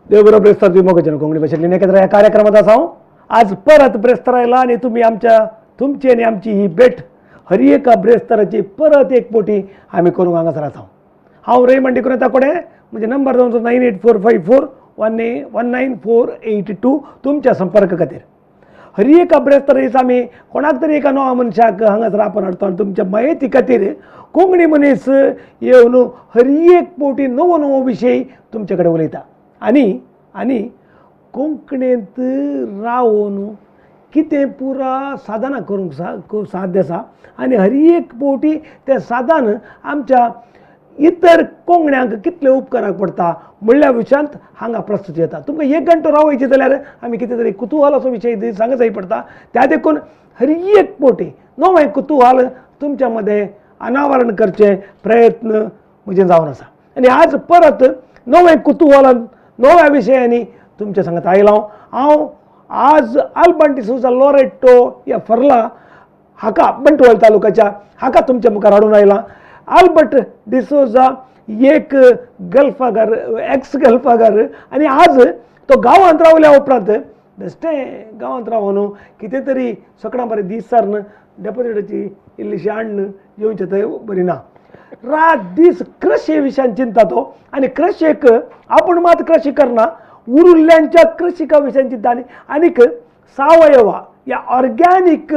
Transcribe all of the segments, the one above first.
देव ब्रेस्तार तुमी मोगाच्यान कोंकणी भाशेंतल्यान एकत्र ह्या कार्यक्रमात आसा हांव. आज परत ब्रेस्तार आयला आनी तुमी आमच्या तुमची आनी आमची ही भेट हर एका ब्रेस्ताराची परत एक पोटी आमी करूंक हांगासर आसा. हांव रेमंड डिक्रोता कडेन, म्हजे नंबर जावन 984541 19482 तुमच्या संपर्क खातीर. हर एका ब्रेस्तार दिसा आमी कोणाक तरी एका नव्या मनशाक हांगासर आपण हाडटा आनी तुमच्या म्हायती खातीर कोंकणी मनीस येवन हर एक पोटी नवो नवो विशय तुमचे कडेन उलयता. आनी आनी कोंकणींत रावन कितें पुरा साधना करूंक साध्य आसा आनी हर एक पोटी तें साधन आमच्या इतर कोंकण्यांक कितले उपकाराक पडटा म्हणल्या विशयांत हांगा प्रस्तुत येता. तुमकां एक घंटो रावयचे जाल्यार आमी कितें तरी कुतुहलाचो विशय सांगत जाय पडटा. त्या देखून हर एक पोटी नवें कुतुहल तुमच्या मदें अनावरण करचे प्रयत्न म्हजे जावन आसा. आनी आज परत नवें कुतुहलान नव्या विशयांनी तुमच्या सांगत आयला हांव. हांव आज आल्बन डिसोजा लोरेटो या फर्ला हाका बंटवाळ तालुक्याच्या हाका तुमच्या मुखार हाडून आयला. आल्बर्ट डिसोजा एक गल्फागार, एक्स गल्फागार आनी आज तो गांवांत रावल्या उपरांत बेश्टें गांवांत रावन कितें तरी सगळ्यां बरें दीस सारन डेपोजिटाची इल्लीशी हाडून येवचें थंय बरी ना. रात दीस कृषी विशयान चिंता तो आनी कृषीक आपूण मात कृषी करना, उरुल्ल्यांच्या कृषिका विशयान चिंता. आनी आनीक सावयवा या ऑर्गॅनीक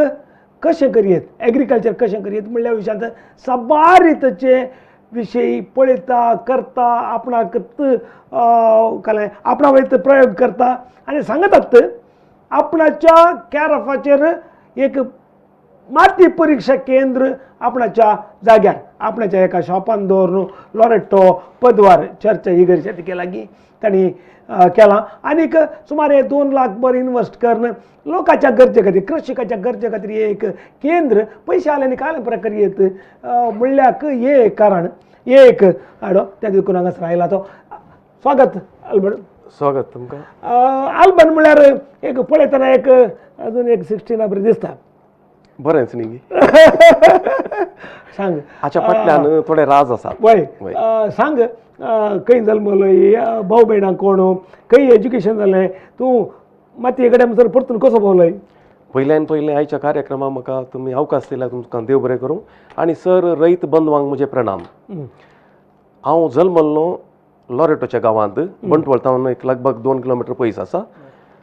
कशें करयेत, एग्रीकल्चर कशें करयेत म्हणल्या विशयांत साबार रितीचे विशयी पळयता, करता, आपणाक काय आपणा वयर प्रयोग करता आनी सांगतात आपणाच्या कॅरफाचेर एक माती परीक्षा केंद्र आपणाच्या जाग्यार आपणाच्या एका शॉपान दवरून लॉरेटो पदवार चर्चा इगर्जेच्या तिके लागीं तांणी केलां. आनीक सुमारे 2 लाख बरें इन्वॅस्ट करून लोकांच्या गरजे खातीर, कृषिकाच्या गरजे खातीर एक केंद्र पयशे आले आनी कांय प्रक्रियेत म्हणल्याक एक कारण एक हाडो त्या देखून हांगासर आयला तो. स्वागत अल्बर्ट. स्वागत तुमकां. आल्बन म्हळ्यार एक पळयतना एक अजून एक 16 बरें दिसता. बरेंच न्ही? सांग. हाच्या फाटल्यान थोडे राज आसात. वय. वय. सांग, खंय जल्मलोय, भाव भयणां कोण, खंय एज्युकेशन जालें, तूं मातये कडेन सर परतून कसो पावलोय? पयल्यान पयलें आयच्या कार्यक्रमाक म्हाका तुमी अवकाश दिल्या, तुमकां देव बरें करूं आनी सर रयत बंधवांक म्हजें प्रणाम. हांव जल्मल्लो लॉरेटोच्या गांवांत, बंटवळ तावन एक लगभग 2 किलोमिटर पयस आसा.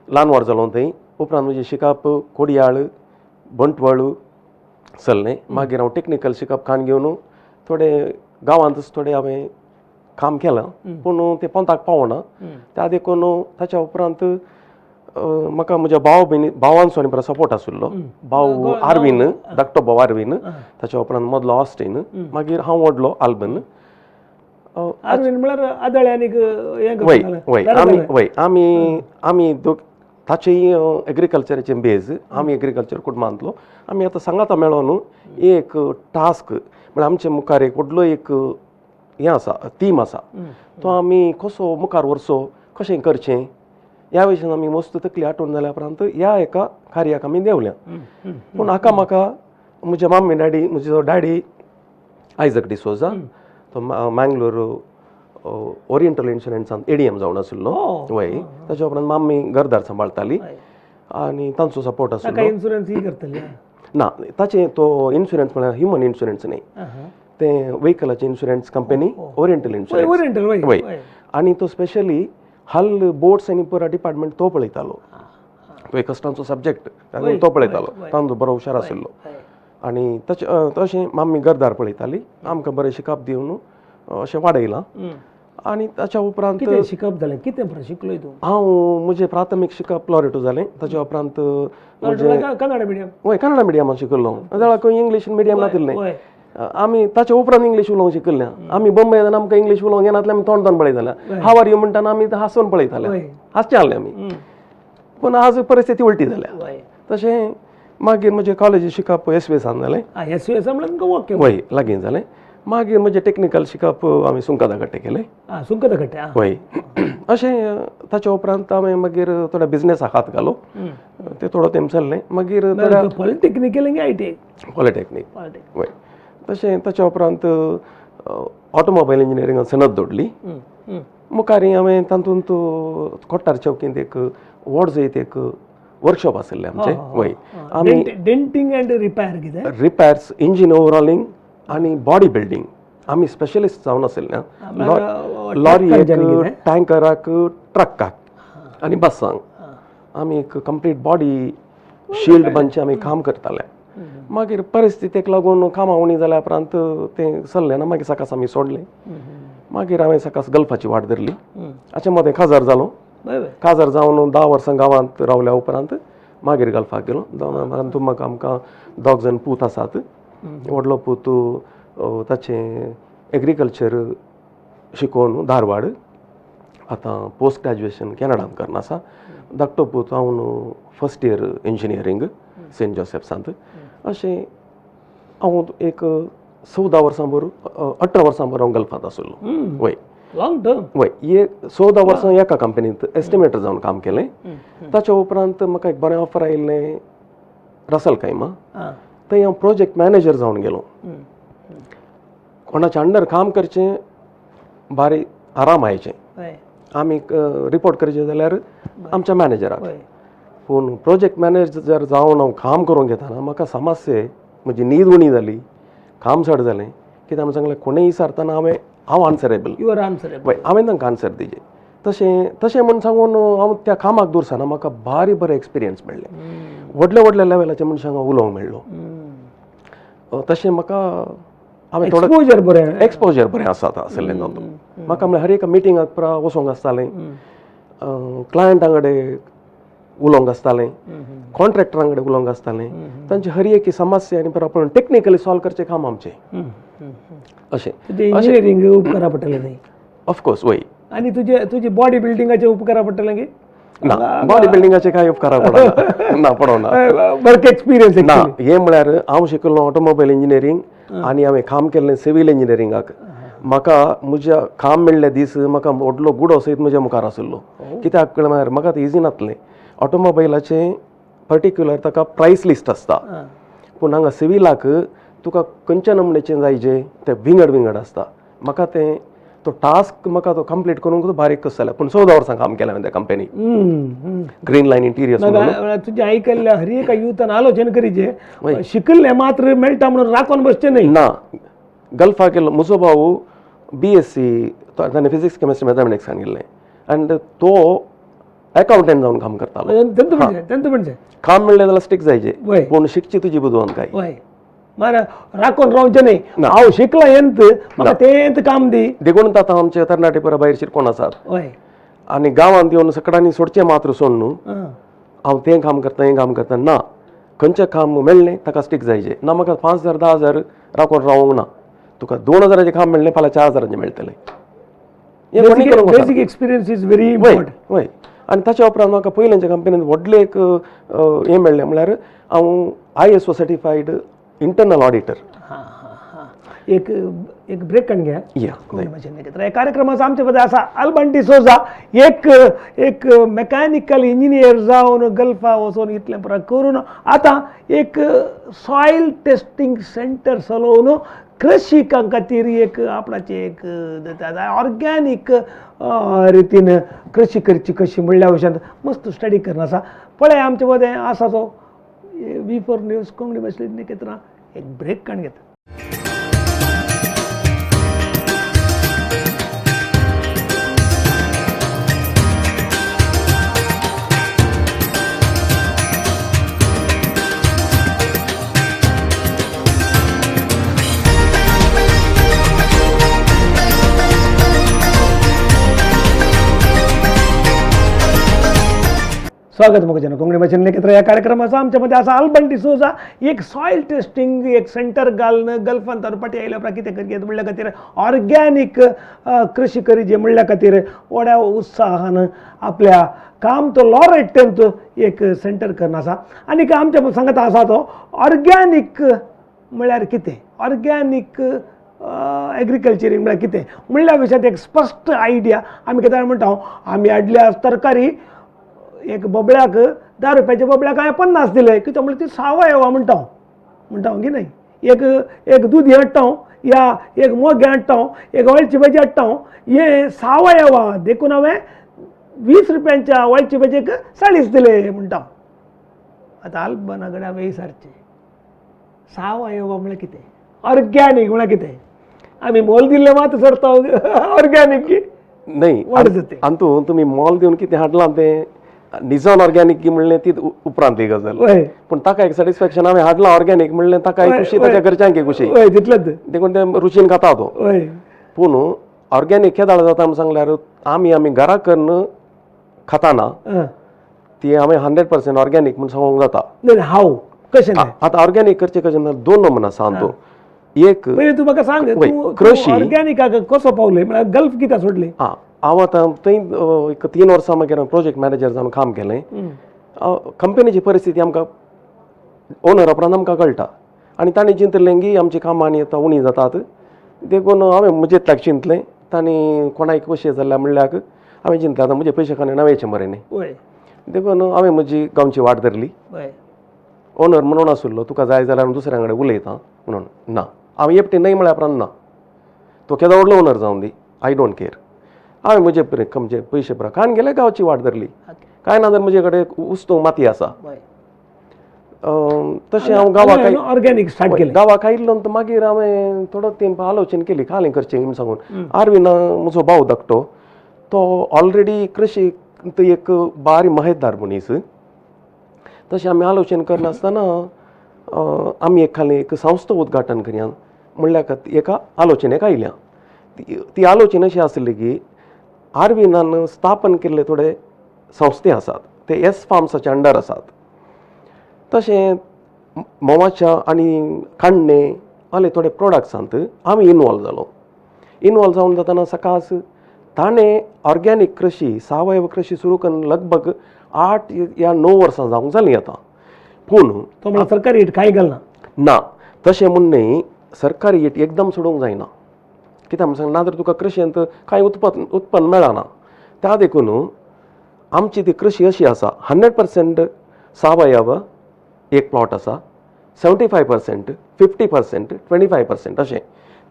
ल्हान व्हड जालो थंय. उपरांत म्हजें शिकप कोडियाळ, बंटवळ चल्लें. मागीर हांव टेक्निकल शिकप खाण घेवन थोडें गांवांतच थोडें हांवें काम केलां, पूण तें पोंताक पावना. त्या देखून ताच्या उपरांत म्हाका म्हज्या भाव भयणी भावांचो आनी बरो सपोर्ट आशिल्लो. भाव आरवीन, धाकटो भाव आरवीन, ताच्या उपरांत मदलो ऑस्टीन, मागीर हांव व्हडलो आल्बन. आरवीन म्हळ्यार आदळे आनीक हें वय. करताले. वय, आमी वय, आमी आमी दोग ताचेय एग्रीकल्चराचे बेज. आमी एग्रीकल्चर कुटुंबांतलो. आमी आतां सांगाता मेळोन एक टास्क म्हळ्यार आमचे मुखार एक व्हडलो एक हें आसा, थीम आसा. तो आमी कसो मुखार व्हरचो, कशें करचें ह्या विशयान आमी मस्त तकली आठोवन जाल्या उपरांत ह्या एका कार्याक आमी देंवल्या. पूण हाका म्हाका म्हज्या मम्मी डॅडी, म्हजो डॅडी आयजक डिसोजा, तो मँगलोर ओरिएंटल इन्शुरन्सान एडीएम जावन आशिल्लो. वय, ताच्या उपरांत माम्मी घरदार सांबाळटाली आनी तांचो सपोर्ट ताका आशिल्लो. इन्शुरन्स ही करतली? ना, ताचें तो इन्शुरन्स म्हळ्यार ह्युमन इन्शुरन्स न्ही, तें व्हेकलाचें insurance company Oriental insurance. Oriental, वय. वय, आनी तो स्पेशली हल बोट्स आनी पुरा डिपार्टमेंट तो पळयतालो. तो एक कश्टांचो सब्जेक्ट तो पळयतालो. तांचो बरो हुशार आशिल्लो आनी तशें तशें माम्मी घरदार पळयताली. आमकां बरें शिकप दिवन अशें वाडयलां आनी ताच्या उपरांत कितें शिकप जालें, कितें बरें शिकलोय तूं? हांव म्हजें प्राथमीक शिकप लॉरेटो जालें. ताच्या उपरांत म्हजें कन्नड मिडियम? वय, कन्नडा मिडियमान शिकल्लो. जाल्यार खंय इंग्लीश मिडियम नातिल्लें. आमी ताच्या उपरांत इंग्लीश उलोवंक शिकल्ले. आमी बंबय येतना आमकां इंग्लीश उलोवंक येनासलें. आमी तोंड तोंड पळयताले. "How are you" म्हणटाना आमी हांसून पळयताले. हांसचे आहले आमी. पूण आज परिस्थिती उलटी जाल्या. तशें मागीर म्हजें कॉलेजी शिकप एस वी एसान जालें. एस वी एस म्हळ्यार तुमकां ओके. वय, लागीं जालें. मागीर म्हजें टेक्निकल शिकप आमी सुंकदाकट्टे केलें. आं, सुंकदाकट्टे आं. वय, अशें ताच्या उपरांत हांवें मागीर थोड्या बिजनेसाक हात घालो. ते थोडो तेंप चल्लें. मागीर थोड्या पॉलिटेक्नीक केलें की आयटीआय? पॉलिटेक्नीक. पॉलिटेक्नीक. वय, तशें ताच्या उपरांत ऑटोमोबायल इंजिनियरिंगान सनद जोडली. मुखार हांवें तातूंत कोट्टार चौकींत एक व्हड जैत एक वर्कशॉप आशिल्लें आमचें. वय, आमी डेंटिंग अँड रिपेअर कितें रिपेर्स, इंजीन ओवरऑलिंग आनी बॉडी बिल्डींग आमी स्पेशलिस्ट जावन आशिल्ले. लॉरी, टँकराक, ट्रकाक आनी बसांक आमी एक कंप्लीट बॉडी शिल्ड बांदचें आमी काम करताले. मागीर परिस्थितीक लागून कामां उणी जाल्या उपरांत तें चल्लें ना. मागीर सकास आमी सोडलें. मागीर हांवें सकास गल्फाची वाट धरली. हाचे मदें काजार जालो. काजार जावन 10 वर्सां गांवांत रावल्या उपरांत मागीर गल्फाक गेलो. तातूंत म्हाका आमकां 2 जाण पूत आसात. व्हडलो पूत ताचें एग्रीकल्चर शिकोवन धारवाड आतां पोस्ट ग्रॅज्युएशन कॅनडांत करना आसा. धाकटो पूत हांव फर्स्ट इयर इंजिनियरींग सेंट जोसेफ्सांत. अशें हांव एक 14 वर्सां भर 18 वर्सां भर हांव गल्फांत आशिल्लो. वय, लॉंग टर्म. वय, एक 14 वर्सां एका कंपनींत एस्टिमेटर जावन काम केलें. ताच्या उपरांत म्हाका एक बरें ऑफर आयिल्लें रसल कायमा, थंय हांव प्रोजेक्ट मॅनेजर जावन गेलो. कोणाच्या अंडर काम करचें भारी आराम आयचें. आमी रिपोर्ट करचें जाल्यार आमच्या मॅनेजराक. पूण प्रोजेक्ट मॅनेजर जावन हांव काम करूंक घेतना म्हाका समस्या, म्हजी न्हीद उणी जाली, काम चड जालें. कित्याक आमी सांगलें कोणूय विचारतना हांव आन्सरेबल. You are answerable. वय, हांवें तांकां आन्सर दिजे. तशें तशें म्हूण सांगून हांव त्या कामाक दूर म्हाका भारी बरें एक्सपिरियन्स मेळ्ळें. व्हडल्या व्हडल्या लेवलाच्या मनशांक हांव उलोवंक मेळ्ळो. तशें म्हाका हांवें थोडो एक्सपोजर बरें, एक्सपोजर बरें आसा आशिल्लें तातूंत. म्हाका म्हळ्यार हर एका मिटिंगाक पुरा वचोंक आसतालें, क्लायंटां कडेन उलोवंक आसतालें, कॉन्ट्रॅक्टरां कडेन उलोवंक आसतालें. तांची हर एक समस्या आनी पुरा पूण टेक्निकली सॉल्व करचें काम आमचें. अशें तुजें इंजिनियरींग उपकारा पडटलें न्ही? ऑफकोर्स वय. आनी तुजे तुजे बॉडी बिल्डिंगाचे उपकारा पडटलें की ना, बॉडी बिल्डिंगाचे कांय उपकारा पडना ना, पडना. वर्क एक्सपिरियन्स ना. हें म्हळ्यार हांव शिकिल्लो ऑटोमोबायल इंजिनियरींग आनी हांवें काम केल्लें सिवील इंजिनियरिंगाक. म्हाका म्हज्या काम मेळ्ळे दीस म्हाका व्हडलो गुडो सयत म्हज्या मुखार आशिल्लो. कित्याक म्हळ्यार म्हाका तें इजी नासलें. ऑटोमोबायलाचें पर्टिक्युलर ताका प्रायस लिस्ट आसता, पूण हांगा सिविलाक तुका खंयच्या नमुन्याचें जाय तें विंगड विंगड आसता. म्हाका तें तो टास्क म्हाका तो कंप्लीट करूंक बारीक कसो जालें. पूण 14 वर्सां काम केलें हांवें त्या कंपनी ग्रीन लायन इंटिरियर्स. तुजें आयकल्ल्या हर एका युथान आलोचन करीचे, शिकल्लें मात्र मेळटा म्हणून राखून बसचें न्ही. ना, गल्फाक गेल्लो म्हजो भाऊ BSc, ताणें फिजिक्स केमिस्ट्री मॅथमॅटिक्स सांगिल्लें आनी तो अकाउंटंट जावन काम करतालो. तेंच काम मेळ्ळें जाल्यार स्टीक जायचे, पूण शिकची तुजी बुदवंत काय मार राखून रावचें न्ही. हांव शिकलां येंत म्हाका तेंच काम दी. देखून आतां आमचे तरणाटे पुरा भायर शिरकोन आसात आनी गांवांत येवन सकडांनी सोडचें मात्र सोड न्हू, हांव तें काम करता हें काम करता ना. खंयचें काम मेळ्ळें ताका स्टीक जायचे ना. म्हाका 5,000 10,000 राखून रावंक ना. तुका 2,000 काम मेळ्ळें फाल्यां 4,000 मेळटलें. Basic experience is very important. वय, आनी ताच्या उपरांत म्हाका पयल्याच्या कंपनीन व्हडलें एक हें मेळ्ळें म्हळ्यार हांव ISO certified internal auditor. एक एक ब्रेक काडून घ्या. या कार्यक्रमाचो आमचे मदें आसा अल्बन डिसोजा, एक एक मेकॅनिकल इंजिनियर जावन गल्फा वचून इतलें पुरा करून आतां एक सॉयल टेस्टिंग सेंटर चलोवन कृषिकां खातीर एक आपणाचें एक ऑर्गॅनीक रितीन कृषी करची कशी म्हणल्या भशेन मस्त स्टडी करून आसा. पळय आमचे मदें आसा तो V4 news Konkani भाशेंत निकेतना एक ब्रेक काडून घेता. स्वागत मुखजन कोंकणी भाशेन लेखित ह्या कार्यक्रमाचो आमच्या मध्ये आसा अल्बन डिसोजा, एक सॉयल टेस्टिंग एक सेंटर घालून गल्फान ताणें फाटीं आयल्या उपरांत कितें करचें म्हणल्या खातीर ऑर्गॅनीक कृषी करीचे म्हणल्या खातीर व्हड्या उत्साहान आपल्या काम तो लॉरेटेंत एक सेंटर करून आसा. आनी आमच्या सांगता आसा तो ऑर्गॅनीक म्हळ्यार कितें, ऑर्गॅनीक एग्रीकल्चरींग म्हळ्यार कितें म्हणल्या विशयांत एक स्पश्ट आयडिया आमी कितें म्हणटा, आमी हाडल्या तरकारी एक बोबळ्याक 10 रुपयाच्या बोबळ्याक हांवें 50 दिले, कितें म्हणल्यार ती सावयवा म्हणटा, म्हणटा की न्हय. एक एक दूद हाडटा या एक मोगे हाडटा, एक ऑयलची भाजी हाडटा, हें सावयवा देखून हांवें 20 रुपयांच्या ऑयलची भाजयेक 40 दिले म्हणटा. आतां आल्बना कडेन हांवें विचारचें सावयवा म्हळ्यार कितें, ऑर्गॅनीक म्हळ्यार कितें? आमी मोल दिल्लें मात सोडता ऑर्गॅनीक न्हय वाड जाता. अंतू तुमी मोल दिवन कितें हाडलां तें निजान ऑर्गॅनीक म्हणलें ती उपरांतली गजाल, पूण ताका एक सॅटिस्फॅक्शन हांवें हाडलां ऑर्गॅनीक म्हणलें ताका एक खुशी, ताच्या घरच्यांक खुशी, हय तितलेंच देखून तें रुचीन खाता तो. पूण ऑर्गॅनीक केदाळ जाता म्हूण सांगल्यार आमी आमी घरा करून खाताना ती हांवें 100% ऑर्गॅनीक म्हूण सांगूंक जाता. हांव कशें आतां ऑर्गॅनीक करचें कशें म्हळ्यार दोन नमुना आसा हातूंत. एक पयलीं तूं म्हाका सांग, कृशी ऑर्गॅनिकाक कसो पावलें म्हळ्यार गल्फ कित्याक सोडलें? आं, हांव आतां थंय एक 3 वर्सां मागीर प्रोजेक्ट मॅनेजर जावन काम केलें. कंपनीची परिस्थिती आमकां ओनर उपरांत आमकां कळटा आनी तांणी चिंतलें की आमची कामां आनी आतां उणी जातात, देखून हांवें म्हजेंतल्याक चिंतलें. तांणी कोणाक पयशे जाल्यार म्हणल्यार हांवें चिंतलें आतां म्हजे पयशे खाणे नावेचे मरे न्ही, देखून हांवें म्हजी गांवची वाट धरली. ओनर म्हणून आसलो तुका जाय जाल्यार दुसऱ्या कडेन उलयता म्हणून ना, हांव एकटें न्हय म्हळ्या उपरांत ना, तो केदो व्हडलो ओनर जावन दी, I don't care. हांवें म्हजे म्हजे पयशे पुरा कान गेले, गांवची वाट धरली. कांय ना जाल्यार म्हजे कडेन उस्तूंक माती आसा. तशें हांव गांवाक ऑर्गॅनीक स्टार्ट केलें. गांवाक आयिल्लो मागीर हांवें थोडो तेंप आलोचन केली खालें करचें म्हूण सांगून. आरविना म्हजो भाव धाकटो तो ऑलरेडी कृशी एक बारी माहितदार मनीस. तशें आमी आलोचन करनासतना आमी एक खाली एक संस्था उद्घाटन करया म्हणल्यार एका आलोचनेक आयल्या. ती आलोचन अशी आसली की आरविनान स्थापन केल्ले थोडे संस्थे आसात ते एस फार्म्साच्या अंडर आसात. तशें म्होंवाच्या आनी काण्णे आले थोडे प्रोडक्ट्सांत आमी इनवॉल्व जालो. इनवॉल्व जावन जातना सकास ताणें ऑर्गॅनीक कृशी सावयव कृशी सुरू करून लगभग 8 या 9 वर्सां जावंक जालीं आतां. पूण तो म्हळ्यार सरकारी हिट कांय घालना ना, तशें म्हूण न्हय, सरकारी हिट एकदम सोडूंक जायना. कित्याक म्हूण सांग, ना तर तुका कृशेंत कांय उत्पन्न मेळना. त्या देखून आमची ती कृशी अशी आसा, 100% सावयव एक प्लॉट आसा, 75%, 50%, 25% अशें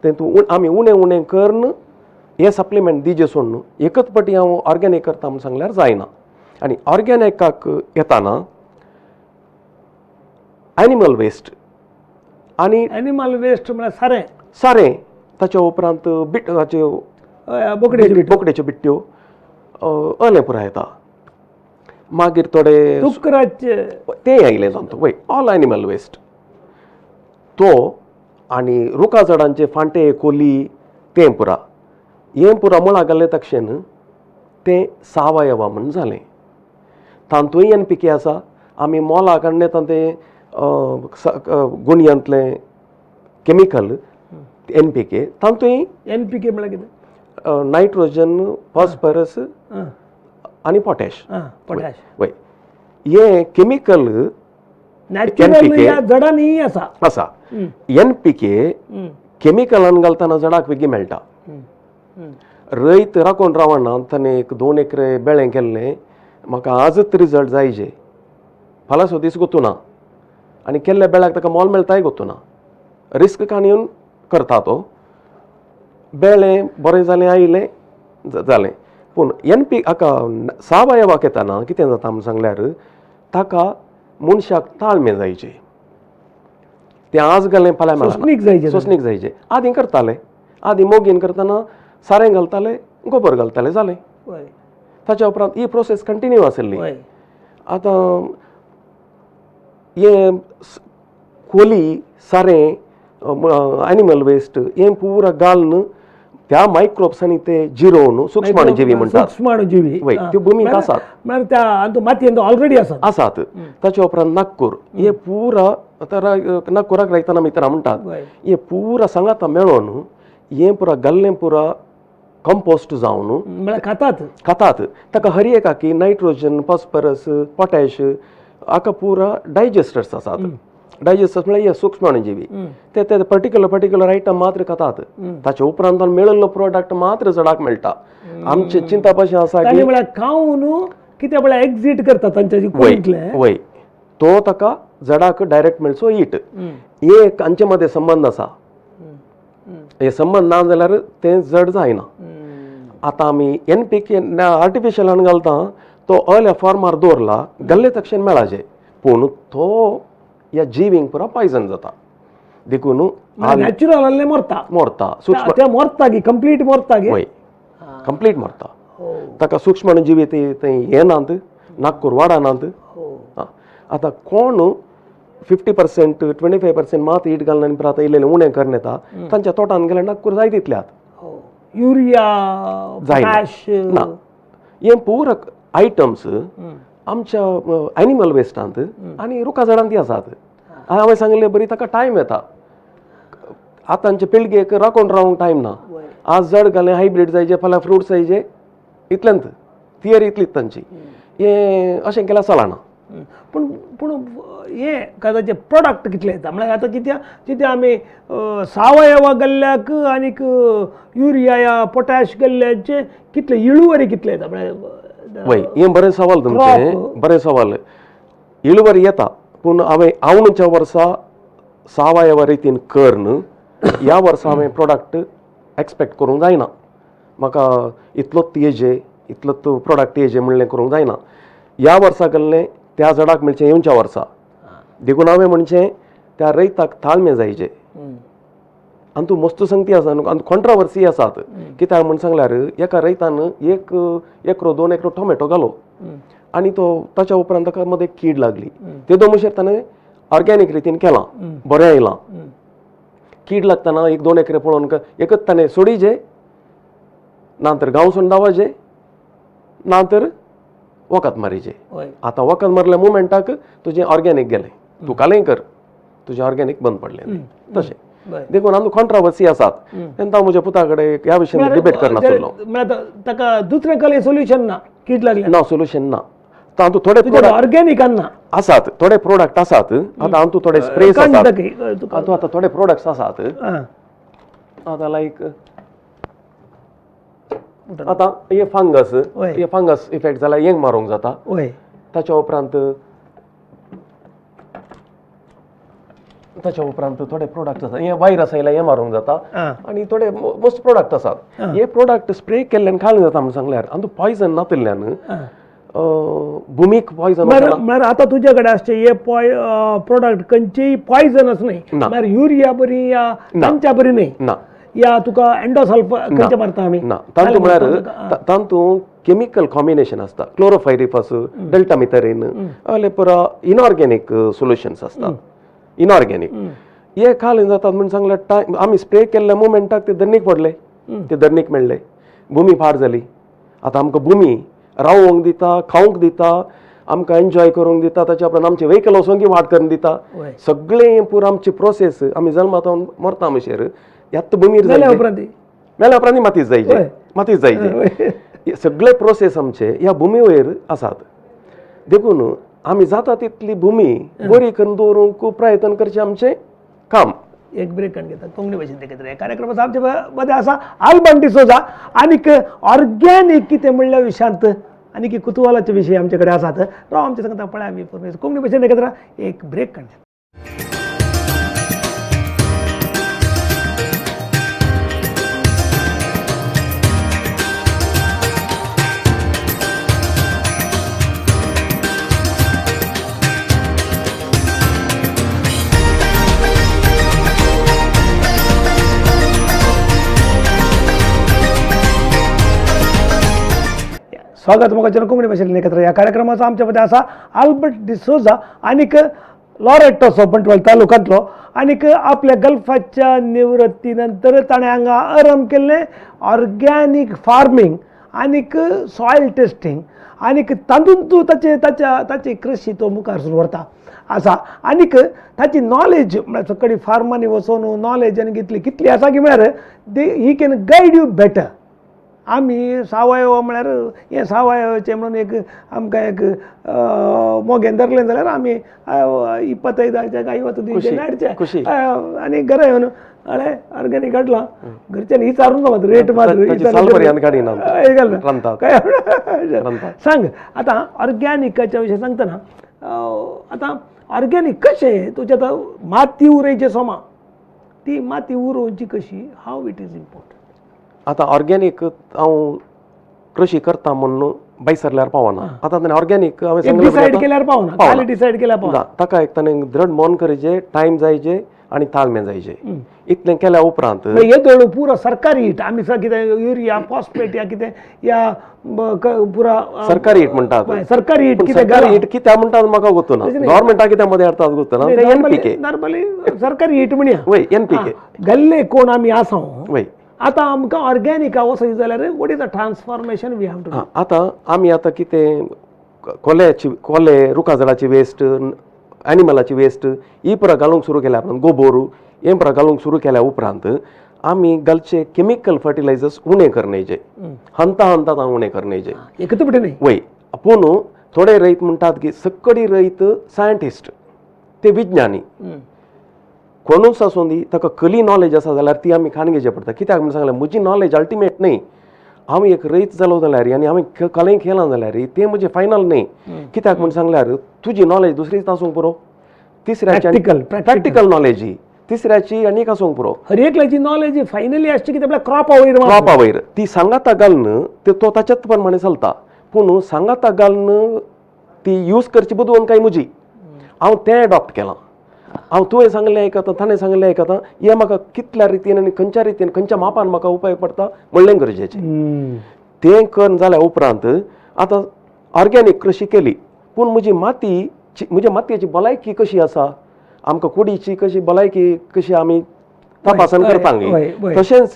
तें तूं आमी उणें उणें करून हे सप्लिमेंट दिजे सोडून एकच पटी हांव ऑर्गेनीक करता म्हूण सांगल्यार जायना. आनी ऑर्गेनिकाक येताना एनिमल वेस्ट आनी एनिमल वेस्ट म्हळ्यार सारें, सारें, ताच्या उपरांत बिटाच्यो बोकडेच्यो बिट्ट्यो अलें पुराय येता. मागीर थोडे डुकराचे तें आयलें तातूंत वय, ऑल एनिमल वेस्ट तो आनी रुखा झाडांचे फांटे कोली तें पुरा हें पुरा मुळां घाल्लें तक्षेन तें सावयवा म्हूण जालें. तातूंय एन पी के आसा. आमी मोलाक हाडलें तें गुणयांतलें केमिकल एन पी के, तातूंय एन पी के म्हळ्यार कितें? नायट्रोजन, फॉस्फरस आनी पोटॅश. पोटॅश वय, हें केमिकल नॅचरल जडांनी आसा आसा. एन पी के केमिकलान घालतना जडाक वेगळी मेळटा. रयत राखून रावना ताणें एक 2 एकरे बेळें केल्लें, म्हाका आजच रिजल्ट जायजे, फाल्यां दीस गोतू ना आनी केल्ल्या बेळाक ताका मोल मेळटाय गोतू ना, रिस्क काडून करता तो. बेळें बरें जालें आयलें जालें. पूण एन पी हाका सावयवाक येताना कितें जाता म्हूण सांगल्यार ताका मनशाक ताळमेळ जायचे, तें आज घालें फाल्यां मेळना, सोंसणीक जायचे. आदीं करताले, आदीं मोगीन करतना सारें घालताले, गोबर घालताले, जालें. ताच्या उपरांत ही प्रोसेस कंटिन्यू आसली. आतां हें कोली सारें एनिमल वेस्ट हें पुरा घालून त्या मायक्रोब्सांनी ते जिरोवन सूक्ष्माणुजीवी म्हणटात, सूक्ष्माणुजीवी वय त्यो भुमींत आसात, म्हळ्यार त्या मातयेंत ऑलरेडी आसात आसात. ताच्या उपरांत नागपूर हे पुरा आतां नागपुराक रायताना मित्रां म्हणटात, हे पुरा सांगाता मेळोन हें पुरा घाल्लें पुरा कंपोस्ट जावन म्हळ्यार खातात खातात. ताका हर एकाकी नायट्रोजन, फॉस्फरस, पोटॅश हाका पुरा डायजेस्टर्स आसात. डायजेस्टर्स म्हळ्यार हे सूक्ष्माणुजीवी ते ते पर्टिक्युलर पर्टिक्युलर आयटम मात्र खातात. ताच्या उपरांत मेळिल्लो प्रोडक्ट मात्र चडाक मेळटा. आमचे चिंतप अशें आसा की म्हळ्यार खावन कितें म्हळ्यार एक्झीट करता तांच्या वय, तो ताका झाडाक डायरेक्ट मेळचो हीट. हे एक हांचे मदें संबंद आसा. हे संबंद ना जाल्यार तें जड जायना. आतां आमी एन पी के आर्टिफिशियलान घालता तो ऑयल फॉर्मार दवरला घाल्ले तक्षण मेळाचे, पूण तो ह्या जिवींक पुरा पॉयजन जाता. देखून नॅचरल मरता मरता सूक्ष्म ते मरता की कंप्लीट मरता की वय कंप्लीट मरता. ताका सूक्ष्म जिवी ते थंय येनात, नागपूर वाडनात. आतां कोण 50% 25% मात हीट घालना आनी आतां इल्लें उणें करून येता तांच्या तोटान गेल्यार नागपूर जाय तितल्यात युरिया जायना ना. हे पूरक आयटम्स आमच्या एनिमल वेस्टांत आनी रुखा झाडांत ती आसात. हांवें सांगलें बरी ताका टायम येता. आतांचे पिळगेक राखून रावंक टायम ना. आज जड घालें हायब्रीड जायचे, फाल्यां फ्रुट्स जायचे, इतल्यांत थियरी इतलीच तांची. हें अशें केल्यार चलना. पूण पूण हें काय प्रोडक्ट कितले येता म्हळ्यार आतां कित्या कित्या आमी सावयवा गल्ल्याक आनीक युरिया या पोटॅश गल्ल्याचे कितले इळुवरी कितले येता म्हळ्यार? वय हें बरें सवाल तुमचें, बरें सवाल. इळुवरी येता पूण हांवें आवणच्या वर्सा सावयवा रितीन करून ह्या वर्सा हांवें प्रोडक्ट एक्सपेक्ट करूंक जायना. म्हाका इतलोच येजे इतलोच प्रोडक्ट येजे म्हणलें करूंक जायना. ह्या वर्सा केल्लें त्या झाडाक मेळचें येवच्या वर्सा. देखून हांवें म्हणचें त्या रयताक ताळमेळ जायचे. आनी तूं मस्त संगती आसा आनी कॉन्ट्रावर्सी आसात. कित्याक म्हण सांगल्यार एका रयतान एक एकरो 2 एकरो टोमॅटो घालो आनी तो ताच्या उपरांत ताका मदें कीड लागली. ते दोन मुशेर ताणें ऑर्गेनीक रितीन केलां, बरें आयलां. कीड लागतना 1-2 एकरे पळोवन एकच ताणें सोडीजे ना तर गांवसून धांवाजे ना तर वखद मारीजे. आतां वखद मारल्या मुमेंटाक तुजें ऑर्गेनीक गेलें, तूं कालें कर तुजें ऑर्गेनीक बंद पडलें. तशें देखून आमकां कॉन्ट्रावर्सी आसात. तेन्ना हांव म्हज्या पुता कडेन ह्या विशयान डिबेट करनासलो. ताका दुसरें कलें सोल्युशन ना, कीड लागली ना सोल्युशन ना. तातूंत थोडे ऑर्गेनीक ना आसात, थोडे प्रोडक्ट आसात. आतां हातूंत थोडे स्प्रेस आसात, हातूंत आतां थोडे प्रोडक्ट्स आसात. आतां लायक आतां हे फंगस, हे फंगस इफेक्ट जाल्यार हेंक मारूंक जाता. ताच्या उपरांत थोडे प्रोडक्ट आसात, हे वायरस आयल्यार हें मारूंक जाता. आनी थोडे मोस्ट प्रोडक्ट आसात. हे प्रोडक्ट स्प्रे केल्ल्यान खाल जाता म्हण सांगल्यार आनी पॉयजन नातिल्ल्यान भुमीक पॉयजन म्हळ्यार आतां तुजे कडेन आसचे हे प्रोडक्ट खंयचेय पॉयजनस न्हय. म्हळ्यार युरिया बरी या तांच्या बरी न्हय ना, या तुका एंडोसल्फा खंयचे मारता आमी ना. तातूंत म्हळ्यार तातूंत केमिकल कॉम्बिनेशन आसता, क्लोरोफायरिफस, डेल्टा मिथरीन, असले पुरा इनऑर्गेनीक सोल्युशन्स आसतात. इनऑर्गेनीक हे खाल जातात म्हण सांगल्यार टायम आमी स्प्रे केल्ल्या मुमेंटाक ते धरणीक पडले, ते धरणीक मेळ्ळे, भुमी फार जाली. आतां आमकां भुमी रावोंक दिता, खावंक दिता, आमकां एन्जॉय करूंक दिता, ताच्या उपरांत आमचे व्हेकल वचोंक वाट करून दिता. सगळें पुरो आमची प्रोसेस आमी जल्मात मरता म्हणसर ह्याच भुमीर मेल्या उपरांत, मेल्या उपरांत मातीच जायचे, मातीच जायचे. सगळे प्रोसेस आमचे ह्या भुमी वयर आसात. देखून आमी जाता तितली भुमी बरी करून दवरूंक प्रयत्न करचें आमचें काम. एक ब्रेक घेता कोंकणी भाशेन देखत कार्यक्रम आमचे मदें आसा आल्बर्ट डिसोजा आनीक ऑर्गेनीक कितें म्हणल्या विशयांत आनी कुतुहलाचे विशय आमचे कडेन आसात. राव आमचे सांगता पळय आमी कोंकणी भाशेन एकत्र एक ब्रेक काडटा. स्वागत मोगाचें कोंकणी भाशेंतल्यान एकत्र ह्या कार्यक्रमाचो आमच्या मदें आसा आल्बर्ट डिसोजा आनीक लॉरेटोचो बंटवाळ तालुक्यांतलो आनीक आपल्या गल्फाच्या निवृत्ती नंतर ताणें हांगा आरंभ केल्लें ऑर्गेनीक फार्मींग आनीक सॉयल टेस्टींग आनीक तातूंत ताचे ताच्या ताची कृशी तो मुखार व्हरता आसा. आनीक ताची नॉलेज म्हळ्यार सकाळी फार्मांनी वचून नॉलेज आनी कितली कितली आसा की म्हळ्यार they he can guide you better. आमी सावयव म्हळ्यार हें सावयवाचें म्हणून एक आमकां एक मोगेन धरलें जाल्यार आमी इपत्तयदाचे काय वता दिवचें हाडचें आनी घरा येवन हळे ऑर्गेनीक हाडलां घरच्यांनी विचारून मात रेट मात काय सांग. आतां ऑर्गेनिकाच्या विशय सांगतना आतां ऑर्गेनीक कशें तुजें आतां माती उरयची सोमा ती माती उरोवची कशी, how it is important? आतां ऑर्गेनीक हांव कृषी करता म्हणून भायसरल्यार पावना. आतां ताणें ऑर्गेनीक हांवें सांगलें, डिसायड केल्यार पावना, खाली डिसायड केल्यार पावना. ताका एक ताणें दृढ मन करचें, टायम जायचे आनी ताळमेळ जायचे. इतलें केल्या उपरांत हे पुरो सरकारी हिट आमी कितें युरिया फॉस्फेट या कितें या पुरा सरकारी हिट म्हणटात, सरकारी हिट कितें सरकारी हिट कित्याक म्हणटात म्हाका गोत्तू ना, गव्हर्मेंटा कित्याक मदें हाडटात गोत्तू ना. एनपीके नॉर्मली सरकारी हिट म्हणया, वय एनपीके गल्ले कोण आमी आसा वय. आतां आमकां ऑर्गेनिका वचत जाल्यार what is the transformation we have to do? आतां आमी आतां कितें कोल्याची कोले रुखा झाडाची वेस्ट, एनिमलाची वेस्ट ही पुरा घालूंक सुरू केल्या उपरांत, गोबोर हें पुरा घालूंक सुरू केल्या उपरांत आमी घालचे केमिकल फर्टिलायझर्स उणें करण्याचे, हंता हंता उणें करण्याचे एकच पटे न्ही वय. पूण थोडे रयत म्हणटात की सकडी रयत सायंटिस्ट ते विज्ञानी कोणूच आसूं दी, ताका कली नॉलेज आसा जाल्यार ती आमी खाण घेवचें पडटा. कित्याक म्हूण सांगलें, म्हजी नॉलेज अल्टिमेट न्ही. हांव एक रयत जालो जाल्यार आनी हांवें कलें केलां जाल्यार तें म्हजें फायनल न्ही. कित्याक म्हूण सांगल्यार तुजी नॉलेज दुसरीच आसूंक पुरो, तिसऱ्याची प्रॅक्टिकल नॉलेज ही तिसऱ्याची आनीक आसूंक पुरो. हर एकल्याची नॉलेज फायनली आसची की आपल्या क्रॉपा वयर, क्रॉपा वयर ती सांगाता घालून ते तो ताच्याच प्रमाणे चलता. पूण सांगाता घालून ती यूज करची बदलून काय म्हजी हांव तें एडॉप्ट केलां. हांव तुवें सांगलें आयकता, ताणें सांगलें आयकता, हें म्हाका कितल्या रितीन आनी खंयच्या रितीन खंयच्या मापान म्हाका उपयोग पडटा म्हणलें गरजेचें. तें करून जाल्या उपरांत आतां ऑर्गेनीक कृशी केली, पूण म्हजी माती, म्हज्या मातयेची भलायकी कशी आसा, आमकां कुडीची कशी भलायकी कशी आमी तपासण करता, तशेंच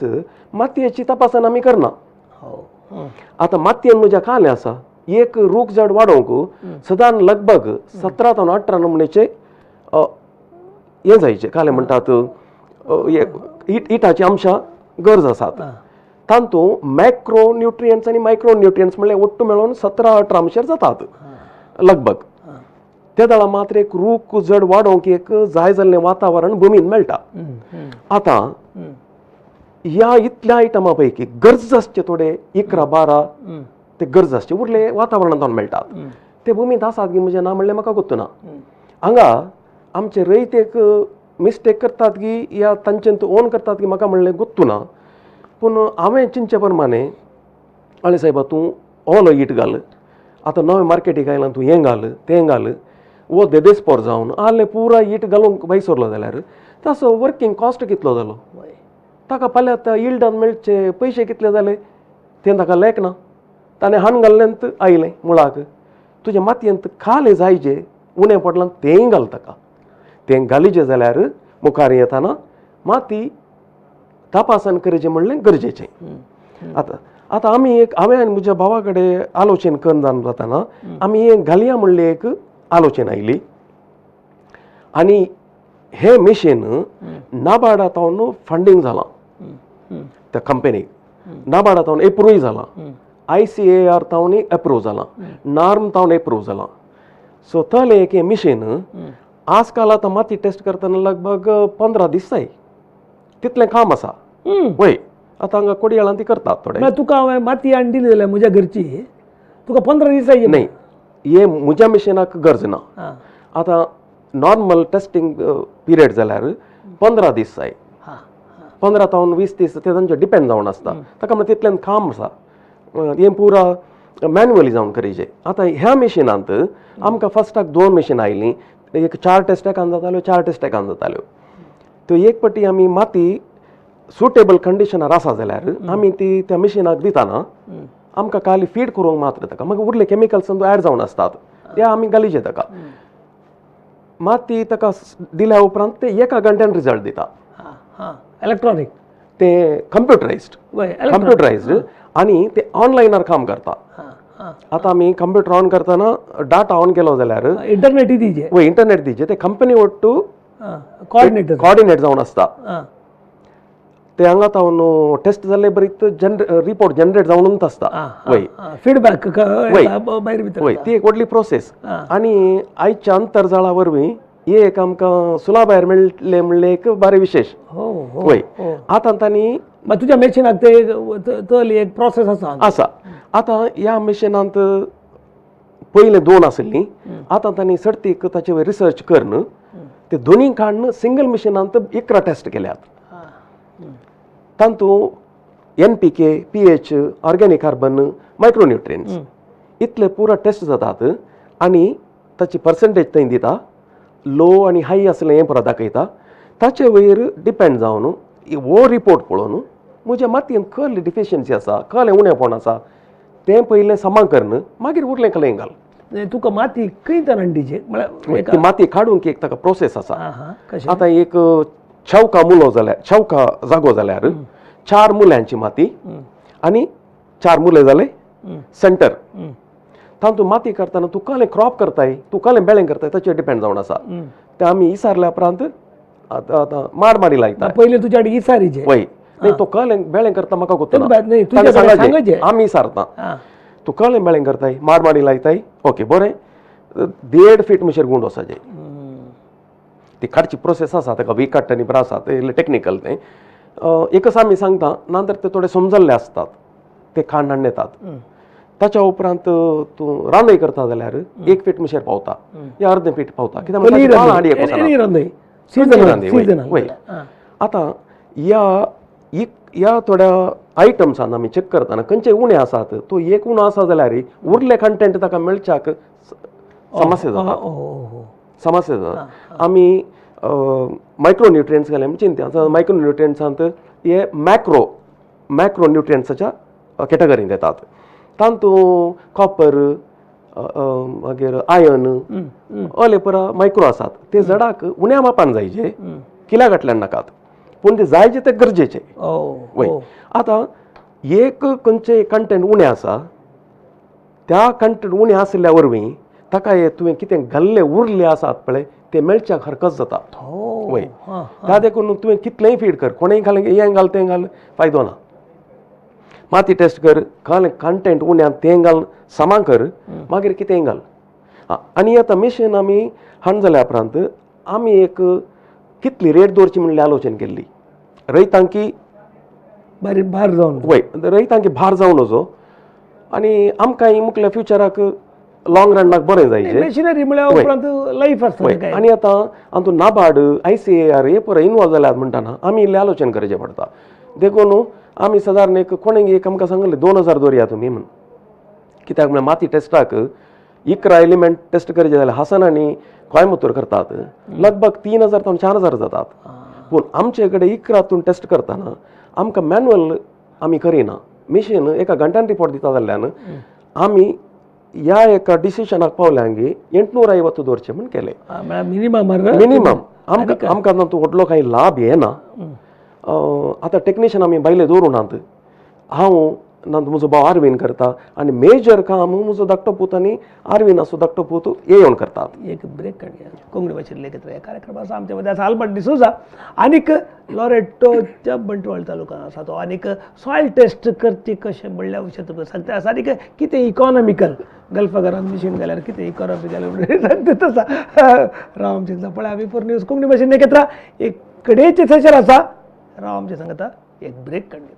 मातयेची तपासण आमी करना. आतां मातयेन म्हज्या कालें आसा, एक रूख झाड वाडोवंक सदां लगभग 17 ते 18 नमुनेचे हें जायचे कालें म्हणटात इटाची आमच्या गरज आसात. तातूंत मॅक्रो न्युट्रियंट्स आनी मायक्रो न्युट्रियंट्स म्हणल्यार ಒಟ್ಟು मेळोवन 17-18 अंशार जातात लगभग. ते दळा मात्र एक रूख जड वाडोवंक एक जाय जाल्लें वातावरण भुमीन मेळटा. आतां ह्या इतल्या आयटमा पैकी गरज आसचे थोडे 11-12 ते गरज आसचे उरले वातावरणांत मेळटात, ते भुमींत आसात की म्हजें ना म्हणलें म्हाका गोत्तू ना. हांगा आमचे रयत एक मिस्टेक करतात की या तांच्यान ओन करतात की म्हाका म्हणलें गोत्तू ना. पूण हांवें चिंतचे प्रमाणे आळे सायबा तूं ओलो it घाल, आतां नवें मार्केटीक आयलां तूं हें घाल तें घाल, वो देदेस्पोर जावन आहले पुरा it घालूंक भायर सरलो जाल्यार ताचो वर्किंग कॉस्ट कितलो जालो, ताका फाल्यां आतां इल्डान मेळचे पयशे कितले जाले तें ताका लेख ना. ताणें हाण घाल्लेंत आयलें मुळाक तुज्या मातयेंत खालें जायचे उणें पडलां तेंय घाल ताका, तें घालीचें जाल्यार मुखार येताना माती तपासण करचें म्हणलें गरजेचें. आतां आतां आमी एक हांवें आनी म्हज्या भावा कडेन आलोचन करून जावन जाताना आमी एक घालया म्हणलें एक आलोचन आयली आनी हें मिशीन नाबार्डा तावन फंडींग जालां त्या कंपनीक, नाबार्डा तावन एप्रूवय जालां, ICAR तावनूय एप्रूव जालां, नार्म तावन एप्रूव जालां. सो तलें एक हें मिशीन आजकाल आतां माती टेस्ट करतना लगभग 15 दीस जाय तितलें काम आसा. वय आतां हांगा कोडयाळान ती करतात थोडे. तुका हांवें माती हाडून दिली जाल्यार म्हज्या घरची तुका 15 दीस जाय न्ही, हे म्हज्या मिशिनाक गरज ना. आतां नॉर्मल टेस्टींग पिरियड जाल्यार 15 दीस जाय, 15 तावन 20 दीस ते तांचे डिपेंड जावन आसता. ताका म्हणल्यार तितल्यान काम आसा, हें पुरा मॅन्युअली जावन करीचे. आतां ह्या मिशिनांत आमकां फर्स्टाक 2 मिशिनां आयलीं, एक 4 टेस्ट एकान जाताल्यो, 4 टेस्ट एकान जाताल्यो. त्यो एक पटी आमी माती सुटेबल कंडिशनार आसा जाल्यार आमी ती त्या मिशिनाक दिताना आमकां खाली फीड करूंक मात्र ताका, मागीर उरले केमिकल्स एड जावन आसतात ते आमी घालीचे ताका. माती ताका दिल्या उपरांत ते एका घंट्यान रिजल्ट दिता. इलेक्ट्रॉनीक ते कंप्युटरायज्ड, कंप्युटरायज्ड आनी ते ऑनलायनार काम करता. आतां आमी कंप्युटर ऑन करतना डाटा ऑन केलो जाल्यार इंटरनेट दिजे, वय इंटरनेट दिजे, ते कंपनी ಒಟ್ಟು कॉर्डिनेट जावन आसता. ते हांगा तावन टेस्ट जाल्ले बरीत रिपोर्ट जनरेट जावनूच आसता. वय फिडबॅक वय ती एक व्हडली प्रोसेस. आनी आयच्या अंतर्जाळा वरवीं हे एक आमकां सुलाभायर मेळटलें म्हणलें एक बरें विशेश. वय आतां तांणी तुज्या मॅशिनाक ते एक प्रोसेस आसा आसा. आतां ह्या मॅशिनांत पयले 2 आसली, आतां तांणी सर्तीक ताचे वयर रिसर्च करून ते दोनी काडून सिंगल मिशनांत 11 टेस्ट केल्यात. तातूंत NPK, pH, organic carbon, micronutrients इतले पुरा टेस्ट जातात आनी ताची पर्संटेज थंय दिता. लो आनी हाय आसलें हें पुरा दाखयता. ताचे वयर डिपेंड जावन हो रिपोर्ट पळोवन म्हज्या मातयेन कहली डिफिशियन्सी आसा, कहलें उणेपण आसा तें पयलें समा करून मागीर उरलें कलें घाल. तुका माती खंय हाडची ती माती काडूंक एक ताका प्रोसेस आसा. आतां एक चौका मुलो जाल्यार, चौका जागो जाल्यार 4 मुल्यांची माती आनी 4 मुले जाले सेंटर. तातूंत माती करतना तूं कहलें क्रॉप करताय, तूं कहलें बेळें करताय ताचेर डिपेंड जावन आसा. तें आमी इसारल्या उपरांत आतां माड माडी लायता. पयलें तुज्या कडेन इसारीचे वय न्ही, तो कहलें बेळें करता म्हाका गोत्तना आमी इसारता. तूं कहलें बेळें करताय, माड माडी लायताय, ओके बरें, 1.5 फीट म्हणसर गुंड वचपाचें. ती काडची प्रोसेस आसा, ताका वीक काडटा न्ही बरें आसा, तें टॅक्निकल तें एकच आमी सांगता, नातर ते थोडे समजल्ले आसतात ते खाण हाडून येतात. ताच्या उपरांत तूं रांदय करता जाल्यार 1 फीट म्हणसर पावता या अर्दें फीट पावता, कित्याक आतां ह्या थोड्या आयटम्सान आमी चॅक करतना खंयचे उणे आसात, तो एक उणो आसा जाल्यार उरले कंटेंट ताका मेळच्याक समस्या जाता, समस्या जाता. आमी मायक्रोन्युट्रियंट्स घाले चिंता. आतां मायक्रोन्युट्रियंट्सांत हे मॅक्रो न्युट्रियंट्साच्या कॅटेगरींत येतात. तातूंत कॉपर, मागीर आयर्न, अले पुरा मायक्रो आसात. ते झाडाक उण्या मापान जायचे, किल्या घातल्यान नाकात, पूण ते जायचे ते गरजेचे. वय आतां एक खंयचे कंटेंट उणें आसा, त्या कंटेंट उणें आशिल्ल्या वरवीं ताका हे तुवें कितें घाल्ले उरले आसात पळय ते मेळच्याक हरकत जाता. वय त्या देखून तुवें कितलेंय फीड कर, कोणेय घालें हें घाल तें घाल, फायदो ना. माती टेस्ट कर, घाल कंटेंट उण्यान तें घाल, समा कर, मागीर कितेंय घाल. आनी आतां मिशन आमी हाड जाल्या उपरांत आमी एक कितली रेट दवरची म्हणल्यार आलोचन केल्ली. रयतांकी भार जावन, वय रयतांकी भार जावन वचो आनी आमकां मुखल्या फ्युचराक लॉंग रनाक बरें जायचे. मशिनरी म्हळ्यार उपरांत लायफ आसता. आनी आतां हातूंत नाबार्ड, ICAR हे पुरो इनवॉल्व जाल्यात म्हणटाना आमी इल्लें आलोचन करचें पडटा. देखून आमी सादारण एक कोणें एक आमकां सांगलें 2000 दवरया तुमी म्हूण, कित्याक म्हळ्यार माती टेस्टाक 11 एलिमेंट टेस्ट करचे जाल्यार हासन आनी कोयंबतूर करतात लगभग 3000 ते 4000 जातात. पूण आमचे कडेन 11 तूं टेस्ट करतना आमकां मॅन्युअल आमी करिना, मिशीन एका घंट्यान रिपोर्ट दिता जाल्ल्यान आमी ह्या एका डिसिशनाक पावल्या की 850 दवरचें म्हूण केलें. मिनिमम मिनिमम आमकां आमकां तातूंत व्हडलो कांय लाभ येना. आतां टॅक्निशियन आमी भायले दवरूं नात, हांव ना म्हजो भाव आरवीन करता आनी मेजर काम म्हजो धाकटो पूत आनी आरवीन आसो धाकटो पूत येवन करतात. एक ब्रेक काडया. कोंकणी भाशेंतले एकत्र ह्या कार्यक्रमाचो आमच्या मदें आसा आल्बर्ट डिसोजा आनीक लॉरेटोच्या बंटवाळ तालुक्यान आसा तो, आनीक सॉयल टेस्ट करची कशें म्हणल्या विशय तुमकां सांगता आसा, आनीक कितें इकॉनॉमिकल गल्फाघरान मिशीन घाल्यार कितें इकॉनॉमिकल सांगता आसा. राव आमचे पळय आमी फोर न्यूज कोंकणी भाशेन एकत्र एक कडेचें सेशन आसा. राव आमचे सांगता एक ब्रेक काडया.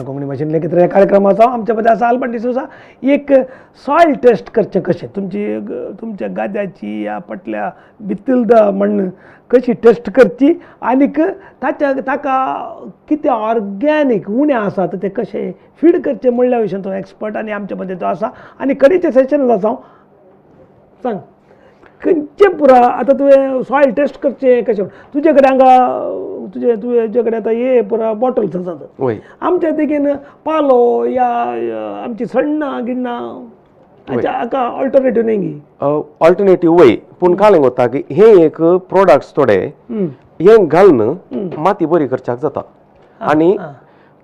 कोंकणी भाशेन एकत्र ह्या कार्यक्रमाचो आमच्या मदें आसा आल्बर्ट डिसोजा. एक सॉयल टेस्ट करचें कशें, तुमची तुमच्या गाद्याची या पटल्या भितरदा मण्ण कशी टेस्ट करची आनीक ताच्या ताका कितें ऑर्गेनीक उणें आसा तें कशें फीड करचें म्हणल्या विशयान तो एक्सपर्ट आनी आमच्या मदें तो आसा. आनी कडेचें सेशन आसा. हांव सांग खंयचें पुरा आतां तुवें सॉयल टेस्ट करचें कशें, तुजे कडेन हांगा तुजे तुजे कडेन आतां हे पुरा बॉटल्स आसात, आमच्या देगेन पालो या आमची सण्णां गिण्णां हाका ऑल्टरनेटीव न्ही गी? ऑल्टरनेटीव वय, पूण कालें वता की हे एक प्रोडक्ट्स थोडे हे घालून माती बरी करच्याक जाता. आनी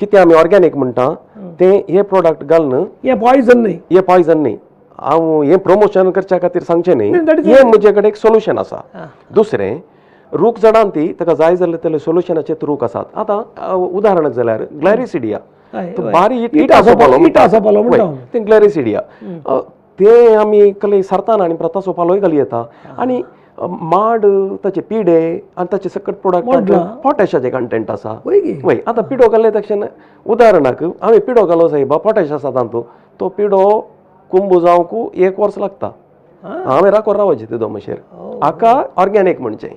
कितें आमी ऑर्गेनीक म्हणटा ते हे प्रोडक्ट घालून हे पॉयजन न्ही, हे पॉयजन न्ही. हांव हें प्रमोशन करच्या खातीर सांगचें न्ही, हें म्हजे कडेन एक सोल्युशन आसा. दुसरें रूख झाडां ती ताका जाय जाल्यार त्याले सोल्युशनाचे रूख आसात. आतां उदाहरणाक जाल्यार ग्लॅरिसिडिया, बारीक इटाचो पालो म्हणटा ते ग्लॅरिसिडिया, ते आमी कले सरताना आनी प्रताचो पालोय घाली येता. आनी माड ताचे पिडे आनी ताचे सकट प्रोडक्ट पोटॅशाचे कंटेंट आसा. वय आतां पिडो घाले तशें उदाहरणाक हांवें पिडो घालो सायबा, पोटॅश आसा तातूंत, तो पिडो कुंबू जावंक 1 वर्स लागता. हांवें राखोर रावचें ते दोमशेर हाका ऑर्गेनीक म्हणचें.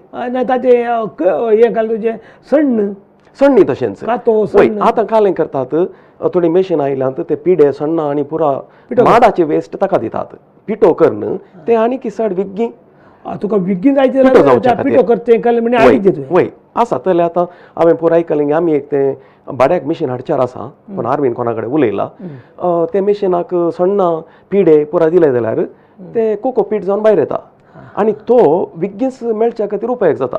ताचें हें घाल तुजें सण्ण, सण्णी तशेंच. वय आतां कालें करतात थोडी मशीन आयल्यांत ते पिडे सण्णां आनी पुरा माडाचे वेस्ट ताका दितात पिठो करून ते आनी किसाड विग्गी तुका विग्गी जाय पिठो करचें. वय आसा जाल्यार आतां हांवें पुराय केलें. आमी एक तें भाड्याक मशीन हाडच्यार आसा, पूण आर्मीन कोणा कडेन उलयला, ते मशिनाक सण्णां पिडे पुरा दिले जाल्यार ते कोको पीठ जावन भायर येता आनी तो विग्गीच मेळच्या खातीर उपयोग जाता.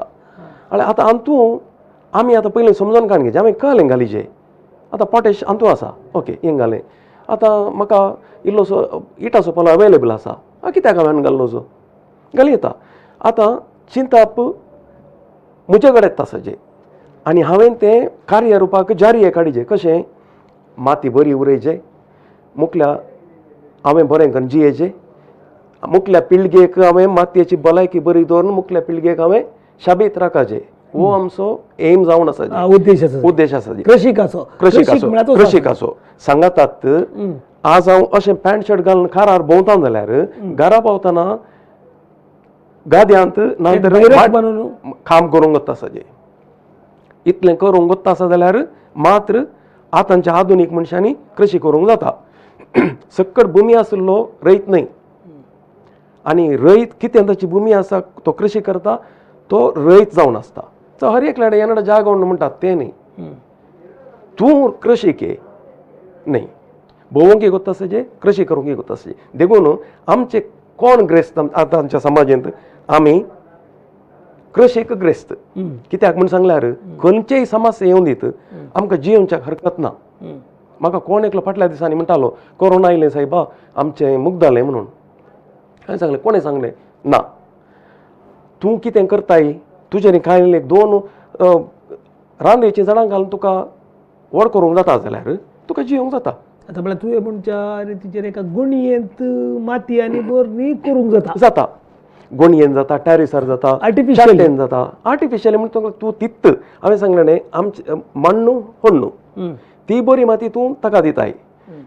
आनी आतां अंतू आमी आतां पयलीं समजून काडून घेवचें. हांवें कळ्ळें घालीचे आतां पोटॅश अंतू आसा, ओके हें घालें. आतां म्हाका इल्लोसो इटाचो पालो अवेलेबल आसा, कित्याक हांवें घाल्लो जो घाली येता. आतां चिंताप म्हजे कडेन आसाचें आनी हांवें तें कार्य रुपाक जारी काडचें. कशें माती बरी उरयचें, मुखल्या हांवें बरें करून जियेचें, मुखल्या पिळगेक हांवें मातयेची भलायकी बरी दवरून मुखल्या पिळगेक हांवें शाबीत राखाचें. हो आमचो एम जावन आसा, उद्देश आसा, उद्देश आसा कृषिकाचो. कृषिकाचो कृषिकाचो सांगातात. आज हांव अशें पॅन्ट शर्ट घालून कारार भोंवता जाल्यार घरा पावतना गाद्यांत नातर काम करूंक वता आसा. इतलें करूंक वता आसा जाल्यार मात्र आतांच्या आधुनीक मनशांनी कृषी करूंक जाता. सक्कट भुमी आशिल्लो रयत न्हय, आनी रयत कितें ताची भुमी आसा तो कृषी करता तो रयत जावन आसता. सो हर एकल्या येणारा जागो म्हणटात तें न्ही, तूं कृषी के न्ही भोवंक एक आसा जे कृषी करूंक एक आसा. देखून आमचे कोण ग्रेस्त आतां आमच्या समाजांत आमी कृषीक ग्रेस्त. कित्याक म्हूण सांगल्यार खंयचेय समस्या येवन दीत आमकां जियोवच्याक हरकत ना. म्हाका कोण एकलो फाटल्या दिसांनी म्हणटालो कोरोना आयलें सायबा आमचें मुगदालें म्हणून. हांवें सांगलें कोणें सांगलें ना, तूं कितें करताय तुजें कांय एक 2 रांदेचीं झाडां घालून तुका व्हड करूंक जाता जाल्यार तुका जियोवंक जाता. आतां म्हळ्यार तुवें म्हणच्या रितीचेर एका गुणयेंत माती आनी बोरनी करूंक जाता. जाता गोणयेन जाता, टॅरिसार जाता, आर्टिफिशियल जाता. आर्टिफिशियल म्हणटा तूं तित्त हांवें सांगलें न्ही आमचें मण्णू होण्णू ती बरी माती तूं ताका दिताय,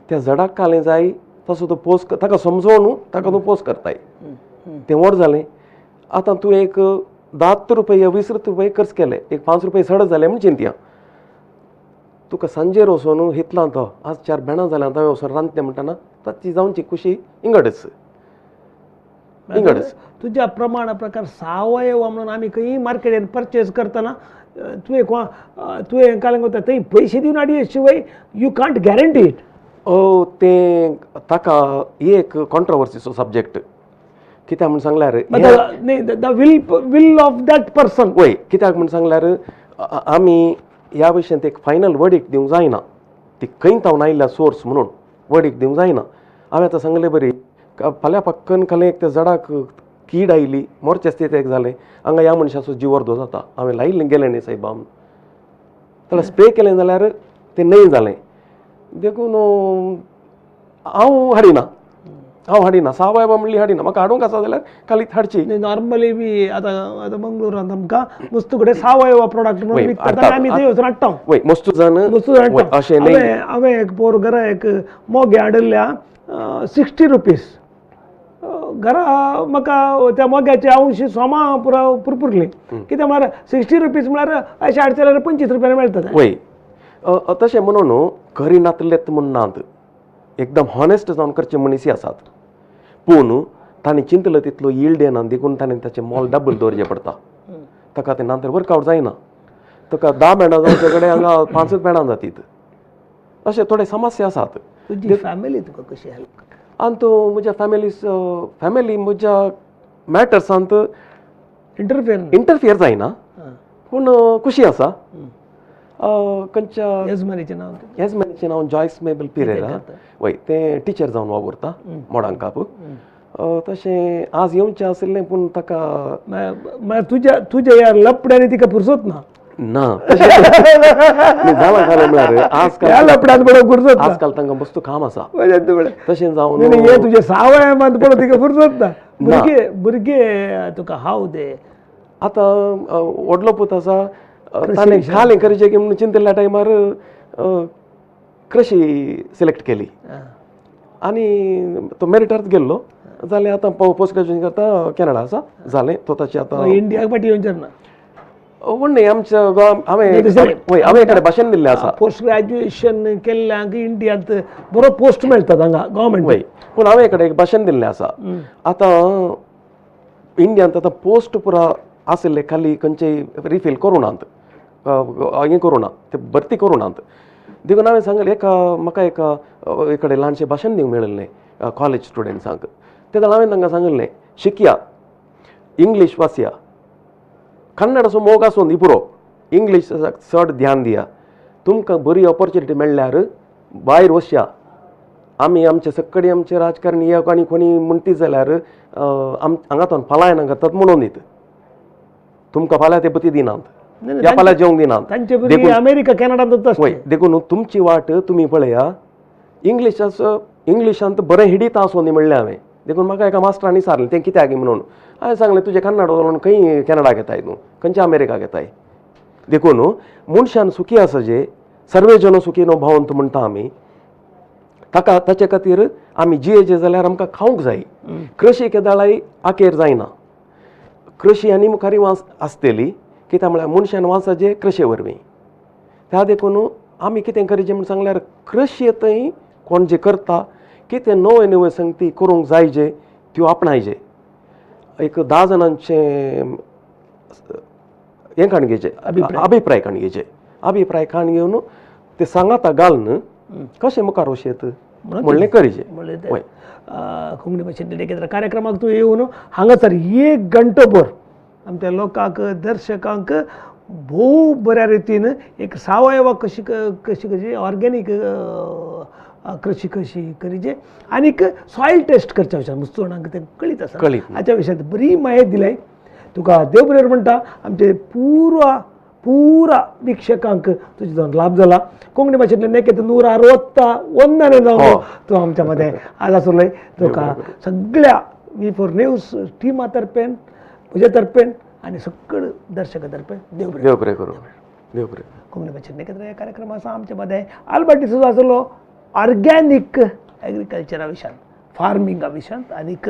त्या झाडाक घालें जाय तसो तूं पोस ताका समजोवन ताका तूं पोस करताय. तें व्हड जालें. आतां तूं एक 10 रुपये 20 रुपये खर्च केले, एक 5 रुपये चड जाले म्हण चिंतया. तुका सांजेर वचून हितलां तो आज 4 भेणां जाल्यां हांवें वचून रांदतें म्हणटना ताची जावची खुशी इंगडच इंगडच. तुज्या प्रमाणा प्रकार सावयव म्हणून आमी खंय मार्केटान परचेज करतना तुवें तुवें काल वता थंय पयशे दिवन हाडी शिवाय you can't guarantee it. तें ताका एक कॉन्ट्रोवर्सीचो सब्जेक्ट. कित्याक म्हूण सांगल्यार the will will of that person. वय कित्याक म्हूण सांगल्यार आमी ह्या विशयांत एक फायनल वर्डीक दिवंक जायना, ती खंय तावन आयिल्ल्या सोर्स म्हणून वर्डीक दिवंक जायना. हांवें आतां सांगलें बरी फाल्यां पक्कन खालें एक त्या झाडाक कीड आयली मोरचे स्थितीक जालें हांगा ह्या मनशाचो जीव अर्दो जाता. हांवें लायिल्लें गेलें न्ही सायबा म्हणून जाल्यार स्प्रे केलें जाल्यार तें न्हय जालें. देखून हांव हाडिना, हांव हाडिना सावयवा म्हणली हाडिना. म्हाका हाडूंक आसा जाल्यार खालीत हाडची. नॉर्मली बी आतां आतां मंगळुरांत आमकां मस्तू कडेन सावयवा प्रोडक्ट म्हणून विकतात आमी थंय वचून हाडटा. वय मस्तू जाण मस्तू हाडटा. अशें न्ही. हांवें एक पोर घरा एक मोगे हाडिल्ल्या 60 रुपीज घरा म्हाका त्या मोग्याचे अंशी सोमा पुरा पुरपुरली. कित्याक म्हळ्यार 60 रुपीज म्हळ्यार अशें हाडचे जाल्यार 25 रुपयान मेळटा. वय तशें म्हणून करिनातलेत म्हूण नात, एकदम हॉनेस्ट जावन करचे मनीसय आसात, पूण ताणें चिंतलें तितलो यील्ड येना देखून ताणें ताचें मोल डबल दवरचें पडटा. ताका तें नातर वर्कआवट जायना. ताका 10 भेंडां जावचे कडेन हांगा 5 भेंडां जातीत. अशे थोडे समस्या आसात. तुजी फॅमिली तुका कशी हेल्प करता? आनी तूं म्हज्या फॅमिली म्हज्या मॅटर्सांत इंटरफियर जायना, पूण खुशी आसा. खंयच्या येजमानीचें नांव? येजमानीचें नांव जॉयस मेबल पिरेरा. वय तें टिचर जावन वावुरता मोडांकाप. तशें आज येवचें आशिल्लें पूण ताका तुज्या तुज्या ह्या लपड्यांनी तिका पुरसत ना ना जालां जालें म्हळ्यार आजकाल लपड्यांत पळोवंक पुरसत ना आजकाल तांकां बस्तू काम आसा तशें जावन हे तुजे सावय मात पळोवंक तिका पुरसत ना. भुरगे भुरगे तुका हाव दे आतां व्हडलो पूत आसा ताणें खालें करचें की म्हणून चिंतिल्ल्या टायमार कृशी सिलेक्ट केली आनी तो मेरिटार गेल्लो जालें आतां पोस्ट ग्रॅज्युएशन करता कॅनडा आसा जालें तो ताचें आतां इंडियाक फाटी येवचें ना व्हडलें आमच्या हांवें वय हांवें एखादें भाशण दिल्लें आसा पोस्ट ग्रॅज्युएशन केल्ल्यांक इंडियांत बरो पोस्ट मेळटा हांगा गव्हर्मेंट वय पूण हांवें एखादें एक भाशण दिल्लें आसा आतां इंडियांत आतां पोस्ट पुरा आशिल्ले खाली खंयचेय रिफील करूं नात हें करूं ना ते भरती करूं नात देखून हांवें सांगलें एका म्हाका एका कडेन ल्हानशें भाशण दिवंक मेळिल्लें कॉलेज स्टुडंट्सांक तेन्ना हांवें तांकां सांगिल्लें शिकया इंग्लीश वाचया कन्नडाचो मोग आसून दी पुरो इंग्लीश चड ध्यान दिया तुमकां बरी ऑपॉर्चुनिटी मेळ्ळ्यार भायर वचया आमी आमचे सगळे आमचे राजकारणी आनी कोणी म्हणटी जाल्यार हांगा पलायन करतात म्हणून दीत तुमकां फाल्यां ते बती दिनात ह्या फाल्यां जेवंक दिनात अमेरिका कॅनडा वय देखून तुमची वाट तुमी पळया इंग्लिशाचो इंग्लिशांत बरें हिडीत आसूं दी म्हणलें हांवें देखून म्हाका एका मास्टरांनी विचारलें तें कित्याक म्हणून हांवें सांगलें तुजें कन्नड उलोवन खंय कॅनडाक येताय तूं खंयच्या अमेरिकाक येताय देखून मनशान सुखी आसा जे सर्वे जन सुखी नो भवंत म्हणटा आमी ताका ताचे खातीर आमी जियेचे जाल्यार आमकां खावंक जाय कृशी केदाळाय आखेर जायना कृशी आनी मुखार वास आसतली कित्याक म्हळ्यार मनशान वाचाचे कृशे वरवीं त्या देखून आमी कितें करचें म्हूण सांगल्यार कृशी थंय कोण जे करता कितें नवे नवे संगती करूंक जाय जे त्यो आपणायचे एक 10 जाणांचें हें काण घेवचें अभिप्राय काण घेवचें अभिप्राय काण घेवन ते सांगाता घालून कशें मुखार वचयेत म्हणलें करचें. वय कोंकणी भाशेंतल्या एकेत्र कार्यक्रमाक तूं येवन हांगासर एक घंटो भर आमच्या लोकांक दर्शकांक भोव बऱ्या रितीन एक सावयवा कशी कशी कशी ऑर्गेनीक कृशी कशी करीचे आनीक सॉयल टेस्ट करच्या विशयान मुस्तोणांक तें कळीत आसा हाच्या विशयांत बरी म्हायती दिलाय तुका देव बरें म्हणटा. आमचे पुरा पुरा वीक्षकांक तुजे जावन लाभ जाला. कोंकणी भाशेंतल्यान नेकेत 161 जावन तूं आमच्या मदें आज आसलोय. तुका सगळ्या V4 news टिमा तर्फेन म्हज्या तर्फेन आनी सगळ्या दर्शका तर्फेन देव बरें देव बरें करूं देव बरें. कोंकणी भाशेंत नेकेत ह्या कार्यक्रम आसा आमच्या मदें आल्बर्ट डिसोजा आसलो ऑर्गेनीक एग्रीकल्चरा विशयांत फार्मिंगा विशयांत आनीक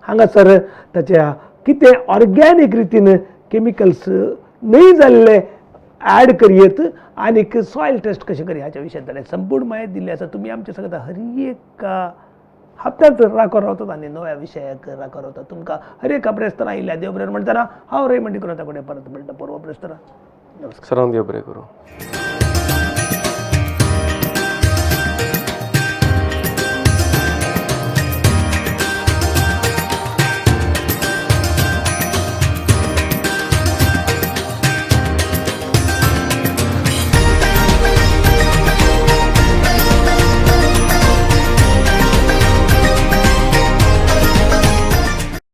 हांगासर ताच्या कितें ऑर्गेनीक रितीन केमिकल्स न्हय जाल्ले ॲड करयेत आनीक सॉयल टेस्ट कशें करी हाच्या विशयांत ताणें संपूर्ण म्हायती दिल्ली आसा. तुमी आमच्या सगळ्या हर एक हप्त्यांत राखो रावतात आनी नव्या विशयाक राखो रावतात. तुमकां हर एक अभ्यासतना आयिल्ल्या देव बरें म्हणटना हांव रेमंड करून कडेन परत मेळटा परवा अभ्यासतना. नमस्कार. सरांक देव बरें करूं.